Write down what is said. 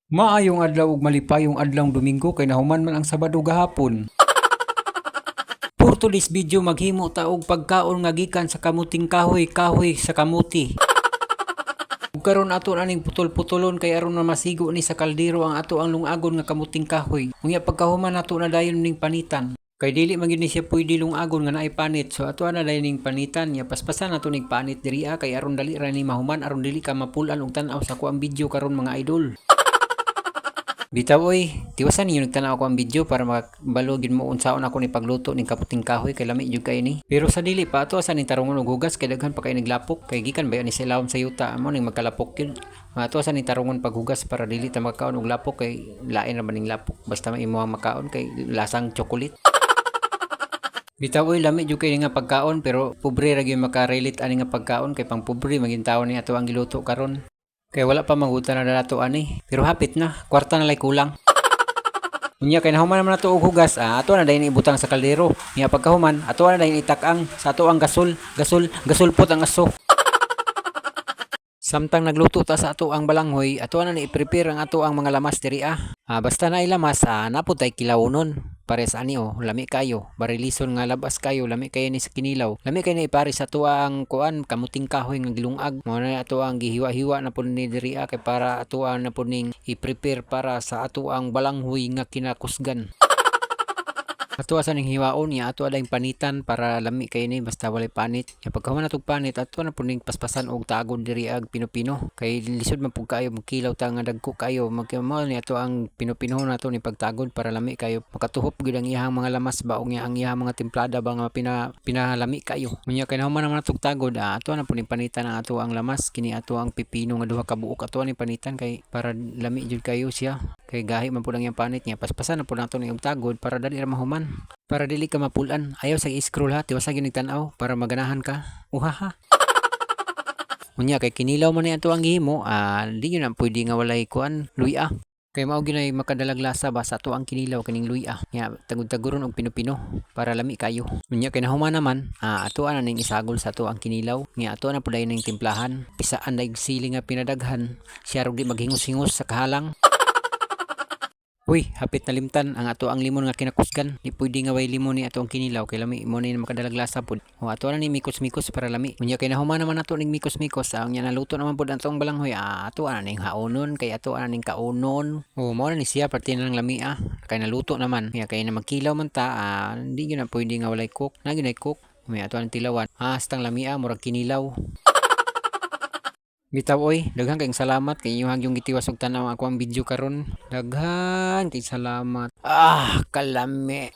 Maayong adlaw ug malipayong adlawng Domingo kay nahuman man ang Sabado gahapon. For today's video, maghimo ta og pagkaon nga gikan sa kamuting kahoy, kahoy sa kamuti. Ug karon ato aning putol-putolon kay aron na masigo ni sa kaldero ang ato ang lungagon nga kamuting kahoy. Unya pagkahuman, ato na dayon ning panitan. Kay dili man gyud ni siya pwede lungagon nga naay panit. So ato na dayon ning panitan nya paspasan nato ning panit diri kay aron dali ra ni mahuman, aron dili ka mapul-an og tan-aw sa akoang video karon, mga idol. Bitaw oy, tiwasan ninyo nagtanaw ako ang video para makabalo gyud mo unsaon ako ni pagluto ning kamuting kahoy kay lami jud kay ni. Pero sa dili pa, ato sa ning tarungon og hugas kay daghan pa kay naglapok kay gikan ba ni sa ilawom sa yuta, amo ning magkalapok gyud. Ato sa ning tarungon paghugas para dili ta makaon og lapok kay lain ra man ning lapok basta maimo ang makaon kay lasang chocolate. Bitaw oy, lami jud kay nga pagkaon pero pobre ra gyud maka-relate ani nga pagkaon kay pang pobre maging tawo ni ato ang giluto karon. Kay wala pa manggutan na nato ani. Pero hapit na, kwarta na lay kulang. Unya kay nahuman naman nato og hugas, ato na dayon ibutang sa kaldero. Nya pagkahuman, ato na dayon itak-ang sa ato ang gasol, gasol, gasulpot ang aso. Samtang nagluto ta sa ato ang balanghoy, ato na ni i-prepare ang ato ang mga lamas diri ah. Basta na lamas, napud tay kilawnon. Pares ani oh, lami kayo. Barilison nga labas kayo, lami kayo ni sa kinilaw. Lami kayo ni ipares sa ato ang kuan, kamuting kahoy nga gilungag. Mao na ato ang gihiwa-hiwa na pud ni diri kay para ato ang na pud ning i-prepare para sa ato ang balanghoy nga kinakusgan. Ato sa ning hiwaon niya, ato adayng panitan para lami kay ni basta walay panit. Ya pagkahuman natog panit, ato na pud ning paspasan og tagod diri ag pino-pino. Kay lisod man pud kaayo magkilaw ta nga dagko kayo. Magmao ni ato ang pino-pino nato ni pagtagod para lami kayo. Makatuhop gyud ang iyahang mga lamas ba og ang iyahang mga timplada ba nga pinalami kayo. Unya kay nahuman naman natog tagod, ato na pud ning panitan ang ato ang lamas, kini ato ang pipino nga duha ka buok, ato ni panitan kay para lami jud kayo siya. Kay gahi man pud ang iyang panit niya, paspasan na pud nato ni og tagod para dali ra mahuman. Para dili ka mapul-an. Ayaw sa i-scroll ha, tiwasa gyud tan-aw para maganahan ka. Uhaha. Unya kay kinilaw man ni ato ang gihimo, di gyud na pwede nga walay kuan, luya. Kay mao gyud ay makadalag lasa ba sa ato ang kinilaw kining luya. Nya tagud-taguron og pino-pino para lami kayo. Unya kay nahuman naman, ato na ning isagol sa ato ang kinilaw. Nya ato na pud ning timplahan. Pisaan daig sili nga pinadaghan. Siya di maghingos-hingos sa kahalang. Uy, hapit na limtan ang ato ang limon nga kinakusgan. Di pwede nga way limon ni ato ang kinilaw kay lami mo ni makadalag lasa pud. O ato na ni mikos-mikos para lami. Unya kay nahuman naman nato ning mikos-mikos, ang nya naluto naman pud ang atong balanghoy, ato ana ning haonon kay ato ana ning kaunon. O mao na ni siya parte na lang lami ah. Kay naluto naman. Unya kay na magkilaw man ta, di gyud na pwede nga walay cook. Na gyud ay cook. Unya ato ang tilawan. Hastang lami ah, murag kinilaw. Bitaw oy, daghan kayong salamat kay inyong yung gitiwas og tan-aw ako ang video karon. Daghan kay salamat. Ah, kalami.